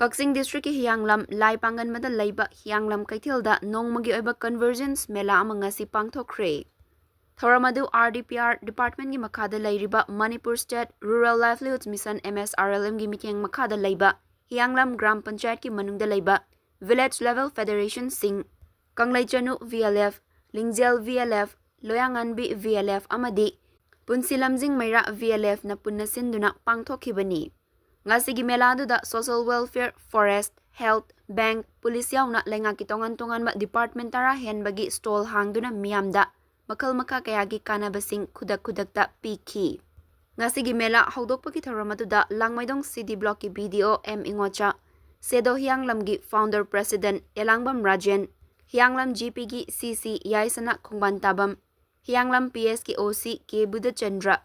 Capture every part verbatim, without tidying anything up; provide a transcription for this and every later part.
ꯀꯛꯆꯤꯡ ꯗꯤꯁꯇ꯭ꯔꯤꯛꯀꯤ ꯍꯤꯌꯥꯡꯂꯝ ꯂꯥꯏ ꯄꯥꯡꯒꯟꯕꯗ ꯂꯩꯕ ꯍꯤꯌꯥꯡꯂꯝ ꯀꯩꯊꯦꯜꯗ ꯅꯣꯡꯃꯒꯤ ꯑꯣꯏꯕ ꯀꯟꯚꯔꯖꯦꯟꯁ ꯃꯦꯂꯥ ꯑꯃ ꯉꯁꯤ ꯄꯥꯡꯊꯣꯛꯈ꯭ꯔꯦ꯫ ꯊꯧꯔꯝ ꯑꯗꯨ ꯑꯥꯔ ꯗꯤ ꯄꯤ ꯑꯥꯔ ꯗꯤꯄꯥꯔꯠꯃꯦꯟꯒꯤ ꯃꯈꯥꯗ ꯂꯩꯔꯤꯕ Manipur state rural livelihood mission, M S R L ꯑꯦꯝꯒꯤ ꯃꯤꯠꯌꯦꯡ ꯃꯈꯥꯗ ꯂꯩꯕ ꯍꯤꯌꯥꯡꯂꯝ ꯒ꯭ꯔꯥꯝ ꯄꯟꯆꯥꯌꯠꯀꯤ ꯃꯅꯨꯡꯗ ꯂꯩꯕ ꯚꯤꯂꯦꯖ ꯂꯦꯚꯦꯜ ꯐꯦꯗꯔꯦꯁꯟꯁꯤꯡ, Kangleichanu V L F, Lingjel V L F, Loyangambi V L F ꯑꯃꯗꯤ ꯄꯨꯟꯁꯤ ꯂꯝꯖꯤꯡ ꯃꯩꯔꯥ ꯚꯤ ꯑꯦꯜ ꯑꯦꯐꯅ ꯄꯨꯟꯅ ꯁꯤꯟꯗꯨꯅ ꯄꯥꯡꯊꯣꯛꯈꯤꯕꯅꯤ꯫ ꯉꯁꯤꯒꯤ ꯃꯦꯂꯥꯗꯨꯗ social welfare, forest, health, bank, police ꯌꯥꯎꯅ ꯂꯩꯉꯥꯛꯀꯤ ꯇꯣꯉꯥꯟ ꯇꯣꯉꯥꯟꯕ ꯗꯤꯄꯥꯔꯠꯃꯦꯟ ꯇꯔꯥ ꯍꯦꯟꯕꯒꯤ ꯁ꯭ꯇꯣꯜ ꯍꯥꯡꯗꯨꯅ ꯃꯤꯌꯥꯝꯗ ꯃꯈꯜ ꯃꯈꯥ ꯀꯌꯥꯒꯤ ꯀꯥꯟꯅꯕꯁꯤꯡ ꯈꯨꯗꯛ ꯈꯨꯗꯛꯇ ꯄꯤꯈꯤ꯫ ꯉꯁꯤꯒꯤ ꯃꯦꯂꯥ ꯍꯧꯗꯣꯛꯄꯒꯤ ꯊꯧꯔꯝ ꯑꯗꯨꯗ ꯂꯥꯡꯃꯩꯗꯣꯡ ꯁꯤ ꯗꯤ ꯕ꯭ꯂꯣꯛꯀꯤ B D O M Ingocha, ꯁꯦꯗꯣ ꯍꯤꯌꯥꯡꯂꯝꯒꯤ founder president Yelangbam Rajen, Hiyanglam G ꯄꯤꯒꯤ ꯁꯤ ꯁꯤ ꯌꯥꯏꯁꯅꯥ ꯈꯣꯡꯕꯥꯟ ꯇꯥꯕꯝ, ꯍꯤꯌꯥꯡꯂꯝ ꯄꯤ ꯑꯦꯁꯀꯤ ꯑꯣ ꯁꯤ ꯀꯦ ꯕꯨꯙꯆꯟꯗ꯭ꯔ,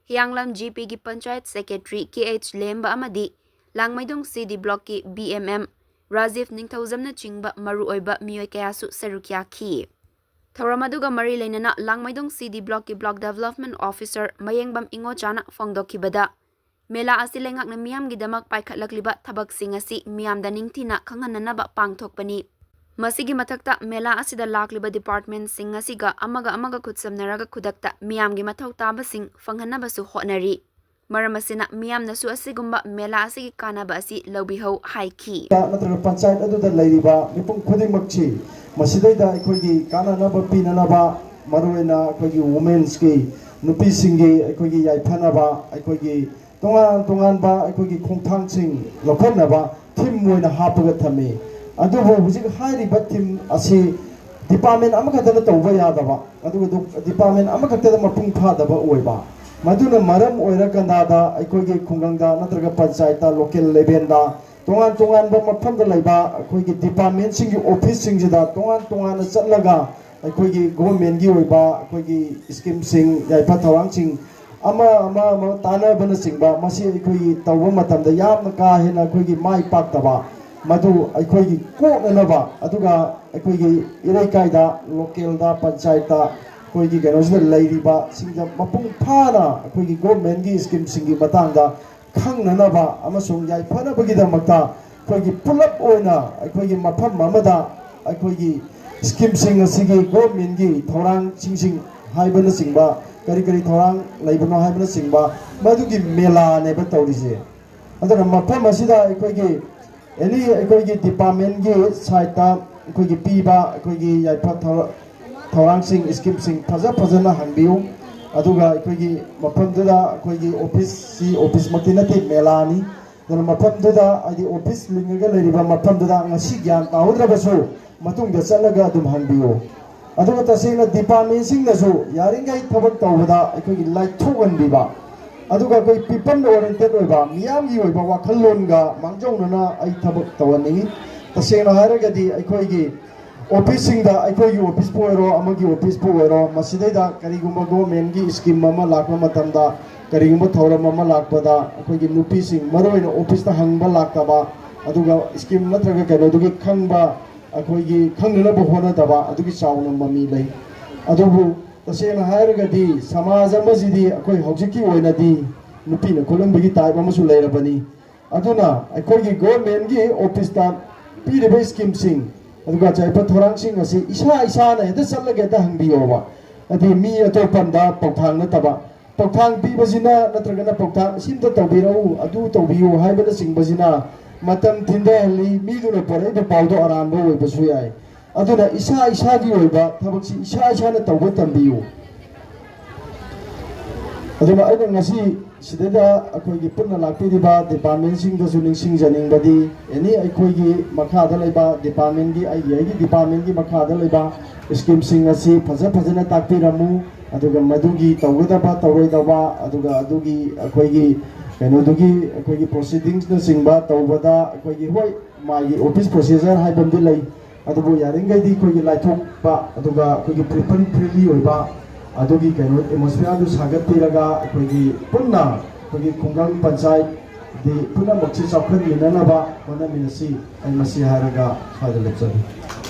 ꯍꯤꯌꯥꯡꯂꯝ ꯖꯤ ꯄꯤꯒꯤ ꯄꯟꯆꯥꯌꯠ ꯁꯦꯀ꯭ꯔꯦꯇꯔꯤ ꯀꯦ ꯑꯩꯆ ꯂꯦꯝꯕ ꯑꯃꯗꯤ ꯂꯥꯡꯃꯩꯗꯣꯡ ꯁꯤ ꯗꯤ ꯕ꯭ꯂꯣꯛꯀꯤ ꯕꯤ ꯑꯦꯝ ꯑꯦꯝ ꯔꯥꯖꯤꯚ ꯅꯤꯡꯊꯧꯖꯝꯅꯆꯤꯡꯕ ꯃꯔꯨꯑꯣꯏꯕ ꯃꯤꯑꯣꯏ ꯀꯌꯥꯁꯨ ꯁꯔꯨꯛ ꯌꯥꯈꯤ꯫ ꯊꯧꯔꯝ ꯑꯗꯨꯒ ꯃꯔꯤ ꯂꯩꯅꯅ ꯂꯥꯡꯃꯩꯗꯣꯡ ꯁꯤ ꯗꯤ ꯕ꯭ꯂꯣꯛꯀꯤ ꯕ꯭ꯂꯣꯛ ꯗꯦꯚꯂꯞꯃꯦꯟꯠ ꯑꯣꯐꯤꯁꯔ ꯃꯌꯦꯡꯕꯝ ꯏꯉꯣꯆꯥꯅ ꯐꯣꯡꯗꯣꯛꯈꯤꯕꯗ, ꯃꯦꯂꯥ ꯑꯁꯤ ꯂꯩꯉꯥꯛꯅ ꯃꯤꯌꯥꯝꯒꯤꯗꯃꯛ ꯄꯥꯏꯈꯠꯂꯛꯂꯤꯕ ꯊꯕꯛꯁꯤꯡ ꯑꯁꯤ ꯃꯤꯌꯥꯝꯗ ꯅꯤꯡꯊꯤꯅ ꯈꯪꯍꯟꯅꯅꯕ ꯄꯥꯡꯊꯣꯛꯄꯅꯤ꯫ ꯃꯁꯤꯒꯤ ꯃꯊꯛꯇ ꯃꯦꯂꯥ ꯑꯁꯤꯗ ꯂꯥꯛꯂꯤꯕ ꯗꯤꯄꯥꯔꯠꯃꯦꯟꯠꯁꯤꯡ ꯑꯁꯤꯒ ꯑꯃꯒ ꯑꯃꯒ ꯈꯨꯠꯁꯝꯅꯔꯒ ꯈꯨꯗꯛꯇ ꯃꯤꯌꯥꯝꯒꯤ ꯃꯊꯧ ꯇꯥꯕꯁꯤꯡ ꯐꯪꯍꯟꯅꯕꯁꯨ ꯍꯣꯠꯅꯔꯤ꯫ ꯃꯔꯝ ꯑꯁꯤꯅ ꯃꯤꯌꯥꯝꯅꯁꯨ ꯑꯁꯤꯒꯨꯝꯕ ꯃꯦꯂꯥ ꯑꯁꯤꯒꯤ ꯀꯥꯟꯅꯕ ꯑꯁꯤ ꯂꯧꯕꯤꯍꯧ ꯍꯥꯏꯈꯤ꯫ ꯅꯠꯇ꯭ꯔꯒ ꯄꯟꯆꯥꯌꯠ ꯑꯗꯨꯗ ꯂꯩꯔꯤꯕ ꯃꯤꯄꯨꯝ ꯈꯨꯗꯤꯡꯃꯛꯁꯤ ꯃꯁꯤꯗꯩꯗ ꯑꯩꯈꯣꯏꯒꯤ ꯀꯥꯟꯅꯅꯕ ꯄꯤꯅꯅꯕ, ꯃꯔꯨꯑꯣꯏꯅ ꯑꯩꯈꯣꯏꯒꯤ ꯋꯨꯃꯦꯟꯁꯀꯤ, ꯅꯨꯄꯤꯁꯤꯡꯒꯤ ꯑꯩꯈꯣꯏꯒꯤ ꯌꯥꯏꯐꯅꯕ, ꯑꯩꯈꯣꯏꯒꯤ ꯇꯣꯉꯥꯟ ꯇꯣꯉꯥꯟꯕ ꯑꯩꯈꯣꯏꯒꯤ ꯈꯣꯡꯊꯥꯡꯁꯤꯡ ꯂꯧꯈꯠꯅꯕ ꯊꯤꯝ ꯑꯣꯏꯅ ꯍꯥꯞꯄꯒ ꯊꯝꯃꯤ꯫ ꯑꯗꯨꯕꯨ ꯍꯧꯖꯤꯛ ꯍꯥꯏꯔꯤꯕ ꯊꯤꯝ ꯑꯁꯤ ꯗꯤꯄꯥꯔꯠꯃꯦꯟ ꯑꯃꯈꯛꯇꯅ ꯇꯧꯕ ꯌꯥꯗꯕ, ꯑꯗꯨꯒ ꯗꯤꯄꯥꯔꯠꯃꯦꯟ ꯑꯃꯈꯛꯇꯗ ꯃꯄꯨꯡ ꯐꯥꯗꯕ ꯑꯣꯏꯕ꯫ ꯃꯗꯨꯅ ꯃꯔꯝ ꯑꯣꯏꯔꯀꯥꯟꯗ ꯑꯩꯈꯣꯏꯒꯤ ꯈꯨꯡꯒꯪꯗ ꯅꯠꯇ꯭ꯔꯒ ꯄꯟꯆꯥꯌꯠꯇ, ꯂꯣꯀꯦꯜ ꯂꯦꯚꯦꯜꯗ ꯇꯣꯉꯥꯟ ꯇꯣꯉꯥꯟꯕ ꯃꯐꯝꯗ ꯂꯩꯕ ꯑꯩꯈꯣꯏꯒꯤ ꯗꯤꯄꯥꯔꯠꯃꯦꯟꯁꯤꯡꯒꯤ ꯑꯣꯐꯤꯁꯁꯤꯡꯁꯤꯗ ꯇꯣꯉꯥꯟ ꯇꯣꯉꯥꯟꯅ ꯆꯠꯂꯒ ꯑꯩꯈꯣꯏꯒꯤ ꯒꯣꯚꯔꯟꯃꯦꯟꯠꯀꯤ ꯑꯣꯏꯕ ꯑꯩꯈꯣꯏꯒꯤ ꯁ꯭ꯀꯤꯝꯁꯤꯡ, ꯌꯥꯏꯐ ꯊꯧꯔꯥꯡꯁꯤꯡ ꯑꯃ ꯑꯃ ꯑꯃ ꯇꯥꯟꯅꯕꯅꯆꯤꯡꯕ, ꯃꯁꯤ ꯑꯩꯈꯣꯏꯒꯤ ꯇꯧꯕ ꯃꯇꯝꯗ ꯌꯥꯝꯅ ꯀꯥ ꯍꯦꯟꯅ ꯑꯩꯈꯣꯏꯒꯤ ꯃꯥꯏ ꯄꯥꯛꯇꯕ, ꯃꯗꯨ ꯑꯩꯈꯣꯏꯒꯤ ꯀꯣꯛꯅꯅꯕ, ꯑꯗꯨꯒ ꯑꯩꯈꯣꯏꯒꯤ ꯏꯔꯩꯀꯥꯏꯗ, ꯂꯣꯀꯦꯜꯗ, ꯄꯟꯆꯥꯌꯠꯇ, ꯑꯩꯈꯣꯏꯒꯤ ꯀꯩꯅꯣꯁꯤꯗ ꯂꯩꯔꯤꯕꯁꯤꯡꯗ ꯃꯄꯨꯡ ꯐꯥꯅ ꯑꯩꯈꯣꯏꯒꯤ ꯒꯣꯚꯔꯟꯃꯦꯟꯠꯀꯤ ꯁ꯭ꯀꯤꯝꯁꯤꯡꯒꯤ ꯃꯇꯥꯡꯗ ꯈꯪꯅꯅꯕ ꯑꯃꯁꯨꯡ ꯌꯥꯏꯐꯅꯕꯒꯤꯗꯃꯛꯇ ꯑꯩꯈꯣꯏꯒꯤ ꯄꯨꯂꯞ ꯑꯣꯏꯅ ꯑꯩꯈꯣꯏꯒꯤ ꯃꯐꯝ ꯑꯃꯗ ꯑꯩꯈꯣꯏꯒꯤ ꯁ꯭ꯀꯤꯝꯁꯤꯡ ꯑꯁꯤꯒꯤ ꯒꯣꯔꯃꯦꯟꯒꯤ ꯊꯧꯔꯥꯡꯁꯤꯡꯁꯤꯡ ꯍꯥꯏꯕꯅꯆꯤꯡꯕ, ꯀꯔꯤ ꯀꯔꯤ ꯊꯧꯔꯥꯡ ꯂꯩꯕꯅꯣ ꯍꯥꯏꯕꯅꯆꯤꯡꯕ, ꯃꯗꯨꯒꯤ ꯃꯦꯂꯥꯅꯦꯕ ꯇꯧꯔꯤꯁꯦ꯫ ꯑꯗꯨꯅ ꯃꯐꯝ ꯑꯁꯤꯗ ꯑꯩꯈꯣꯏꯒꯤ ꯑꯦꯅꯤ ꯑꯩꯈꯣꯏꯒꯤ ꯗꯤꯄꯥꯔꯠꯃꯦꯟꯒꯤ ꯁꯥꯏꯠꯇ ꯑꯩꯈꯣꯏꯒꯤ ꯄꯤꯕ ꯑꯩꯈꯣꯏꯒꯤ ꯌꯥꯏꯐ ꯊꯧꯔ-, ꯊꯧꯔꯥꯡꯁꯤꯡ, ꯁ꯭ꯀꯤꯝꯁꯤꯡ ꯐꯖ ꯐꯖꯅ ꯍꯪꯕꯤꯌꯨ꯫ ꯑꯗꯨꯒ ꯑꯩꯈꯣꯏꯒꯤ ꯃꯐꯝꯗꯨꯗ ꯑꯩꯈꯣꯏꯒꯤ ꯑꯣꯐꯤꯁꯁꯤ ꯑꯣꯐꯤꯁꯃꯛꯇꯤ ꯅꯠꯇꯦ, ꯃꯦꯂꯥꯅꯤ꯫ ꯑꯗꯨꯅ ꯃꯐꯝꯗꯨꯗ ꯍꯥꯏꯗꯤ ꯑꯣꯐꯤꯁ ꯂꯤꯡꯉꯒ ꯂꯩꯔꯤꯕ ꯃꯐꯝꯗꯨꯗ ꯉꯁꯤ ꯒ꯭ꯌꯥꯟ ꯇꯥꯍꯧꯗ꯭ꯔꯕꯁꯨ ꯃꯇꯨꯡꯗ ꯆꯠꯂꯒ ꯑꯗꯨꯝ ꯍꯪꯕꯤꯌꯨ꯫ ꯑꯗꯨꯒ ꯇꯁꯦꯡꯅ ꯗꯤꯄꯥꯔꯠꯃꯦꯟꯁꯤꯡꯅꯁꯨ ꯌꯥꯔꯤꯈꯩ ꯊꯕꯛ ꯇꯧꯕꯗ ꯑꯩꯈꯣꯏꯒꯤ ꯂꯥꯏꯊꯣꯛꯍꯟꯕꯤꯕ, ꯑꯗꯨꯒ ꯑꯩꯈꯣꯏ ꯄꯤꯄꯜ ꯑꯣꯔꯤꯌꯦꯟꯇꯦꯠ ꯑꯣꯏꯕ, ꯃꯤꯌꯥꯝꯒꯤ ꯑꯣꯏꯕ ꯋꯥꯈꯜꯂꯣꯟꯒ ꯃꯥꯡꯖꯧꯅꯅ ꯑꯩ ꯊꯕꯛ ꯇꯧꯍꯟꯅꯤꯡꯉꯤ꯫ ꯇꯁꯦꯡꯅ ꯍꯥꯏꯔꯒꯗꯤ ꯑꯩꯈꯣꯏꯒꯤ ꯑꯣꯐꯤꯁꯁꯤꯡꯗ, ꯑꯩꯈꯣꯏꯒꯤ ꯑꯣꯐꯤꯁꯄꯨ ꯑꯣꯏꯔꯣ, ꯑꯃꯒꯤ ꯑꯣꯐꯤꯁꯄꯨ ꯑꯣꯏꯔꯣ, ꯃꯁꯤꯗꯩꯗ ꯀꯔꯤꯒꯨꯝꯕ ꯒꯣꯔꯃꯦꯟꯒꯤ ꯁ꯭ꯀꯤꯝ ꯑꯃ ꯂꯥꯛꯄ ꯃꯇꯝꯗ, ꯀꯔꯤꯒꯨꯝꯕ ꯊꯧꯔꯝ ꯑꯃ ꯂꯥꯛꯄꯗ ꯑꯩꯈꯣꯏꯒꯤ ꯅꯨꯄꯤꯁꯤꯡ ꯃꯔꯨꯑꯣꯏꯅ ꯑꯣꯐꯤꯁꯇ ꯍꯪꯕ ꯂꯥꯛꯇꯕ, ꯑꯗꯨꯒ ꯁ꯭ꯀꯤꯝ ꯅꯠꯇ꯭ꯔꯒ ꯀꯩꯅꯣꯗꯨꯒꯤ ꯈꯪꯕ, ꯑꯩꯈꯣꯏꯒꯤ ꯈꯪꯅꯅꯕ ꯍꯣꯠꯅꯗꯕ ꯑꯗꯨꯒꯤ ꯆꯥꯎꯅ ꯃꯃꯤ ꯂꯩ꯫ ꯑꯗꯨꯕꯨ ꯇꯁꯦꯡꯅ ꯍꯥꯏꯔꯒꯗꯤ ꯁꯃꯥꯖ ꯑꯃꯁꯤꯗꯤ ꯑꯩꯈꯣꯏ ꯍꯧꯖꯤꯛꯀꯤ ꯑꯣꯏꯅꯗꯤ ꯅꯨꯄꯤꯅ ꯈꯣꯠꯂꯝꯕꯒꯤ ꯇꯥꯏꯞ ꯑꯃꯁꯨ ꯂꯩꯔꯕꯅꯤ꯫ ꯑꯗꯨꯅ ꯑꯩꯈꯣꯏꯒꯤ ꯒꯣꯔꯃꯦꯟꯒꯤ ꯑꯣꯐꯤꯁꯇ ꯄꯤꯔꯤꯕ ꯁ꯭ꯀꯤꯝꯁꯤꯡ, ꯑꯗꯨꯒ ꯆꯥꯏꯕ ꯊꯧꯔꯥꯡꯁꯤꯡ ꯑꯁꯤ ꯏꯁꯥ ꯏꯁꯥꯅ ꯍꯦꯛꯇ ꯆꯠꯂꯒ ꯍꯦꯛꯇ ꯍꯪꯕꯤꯌꯣꯕ꯫ ꯍꯥꯏꯗꯤ ꯃꯤ ꯑꯇꯣꯞꯄ ꯑꯝꯗ ꯄꯥꯎꯊꯥꯡ ꯅꯠꯇꯕ, ꯄꯥꯎꯊꯥꯡ ꯄꯤꯕꯁꯤꯅ ꯅꯠꯇ꯭ꯔꯒꯅ ꯄꯥꯎꯊꯥꯡ ꯁꯤꯝꯇ ꯇꯧꯕꯤꯔꯛꯎ, ꯑꯗꯨ ꯇꯧꯕꯤꯌꯨ ꯍꯥꯏꯕꯅꯆꯤꯡꯕꯁꯤꯅ ꯃꯇꯝ ꯊꯤꯟꯊꯍꯜꯂꯤ, ꯃꯤꯗꯨꯅ ꯄꯣꯔꯛꯏꯕ ꯄꯥꯎꯗꯣ ꯑꯔꯥꯟꯕ ꯑꯣꯏꯕꯁꯨ ꯌꯥꯏ꯫ ꯑꯗꯨꯅ ꯏꯁꯥ ꯏꯁꯥꯒꯤ ꯑꯣꯏꯕ ꯊꯕꯛꯁꯤ ꯏꯁꯥ ꯏꯁꯥꯅ ꯇꯧꯕ ꯇꯝꯕꯤꯌꯨ꯫ ꯑꯗꯨꯅ ꯑꯩꯅ ꯉꯁꯤ ꯁꯤꯗꯩꯗ ꯑꯩꯈꯣꯏꯒꯤ ꯄꯨꯟꯅ ꯂꯥꯛꯄꯤꯔꯤꯕ ꯗꯤꯄꯥꯔꯠꯃꯦꯟꯁꯤꯡꯗꯁꯨ ꯅꯤꯡꯁꯤꯡꯖꯅꯤꯡꯕꯗꯤ, ꯑꯦꯅꯤ ꯑꯩꯈꯣꯏꯒꯤ ꯃꯈꯥꯗ ꯂꯩꯕ ꯗꯤꯄꯥꯔꯠꯃꯦꯟꯒꯤ, ꯑꯩꯒꯤ, ꯑꯩꯒꯤ ꯗꯤꯄꯥꯔꯠꯃꯦꯟꯒꯤ ꯃꯈꯥꯗ ꯂꯩꯕ ꯁ꯭ꯀꯤꯝꯁꯤꯡ ꯑꯁꯤ ꯐꯖ ꯐꯖꯅ ꯇꯥꯛꯄꯤꯔꯝꯃꯨ꯫ ꯑꯗꯨꯒ ꯃꯗꯨꯒꯤ ꯇꯧꯒꯗꯕ ꯇꯧꯔꯣꯏꯗꯕ, ꯑꯗꯨꯒ ꯑꯗꯨꯒꯤ ꯑꯩꯈꯣꯏꯒꯤ ꯀꯩꯅꯣꯗꯨꯒꯤ ꯑꯩꯈꯣꯏꯒꯤ ꯄ꯭ꯔꯣꯁꯤꯗꯤꯡꯁꯅꯆꯤꯡꯕ ꯇꯧꯕꯗ ꯑꯩꯈꯣꯏꯒꯤ, ꯍꯣꯏ, ꯃꯥꯒꯤ ꯑꯣꯐꯤꯁ ꯄ꯭ꯔꯣꯁꯤꯖꯔ ꯍꯥꯏꯕ ꯑꯃꯗꯤ ꯂꯩ, ꯑꯗꯨꯕꯨ ꯌꯥꯔꯤꯈꯩꯗꯤ ꯑꯩꯈꯣꯏꯒꯤ ꯂꯥꯏꯊꯣꯛꯄ, ꯑꯗꯨꯒ ꯑꯩꯈꯣꯏꯒꯤ ꯄ꯭ꯔꯤꯄꯜ ꯐ꯭ꯔꯦꯟꯂꯤ ꯑꯣꯏꯕ, ꯑꯗꯨꯒꯤ ꯀꯩꯅꯣ ꯑꯦꯠꯃꯣꯁꯐꯤꯌꯥꯔꯗꯨ ꯁꯥꯒꯠꯄꯤꯔꯒ ꯑꯩꯈꯣꯏꯒꯤ ꯄꯨꯟꯅ ꯑꯩꯈꯣꯏꯒꯤ ꯈꯨꯡꯒꯪ ꯄꯟꯆꯥꯌꯠ ꯗꯤ ꯄꯨꯝꯅꯃꯛꯁꯤ ꯆꯥꯎꯈꯠꯃꯤꯟꯅꯅꯕ ꯍꯣꯠꯅꯃꯤꯟꯅꯁꯤ꯫ ꯑꯩ ꯃꯁꯤ ꯍꯥꯏꯔꯒ ꯁ꯭ꯋꯥꯏꯗ ꯂꯦꯞꯆꯔꯦ꯫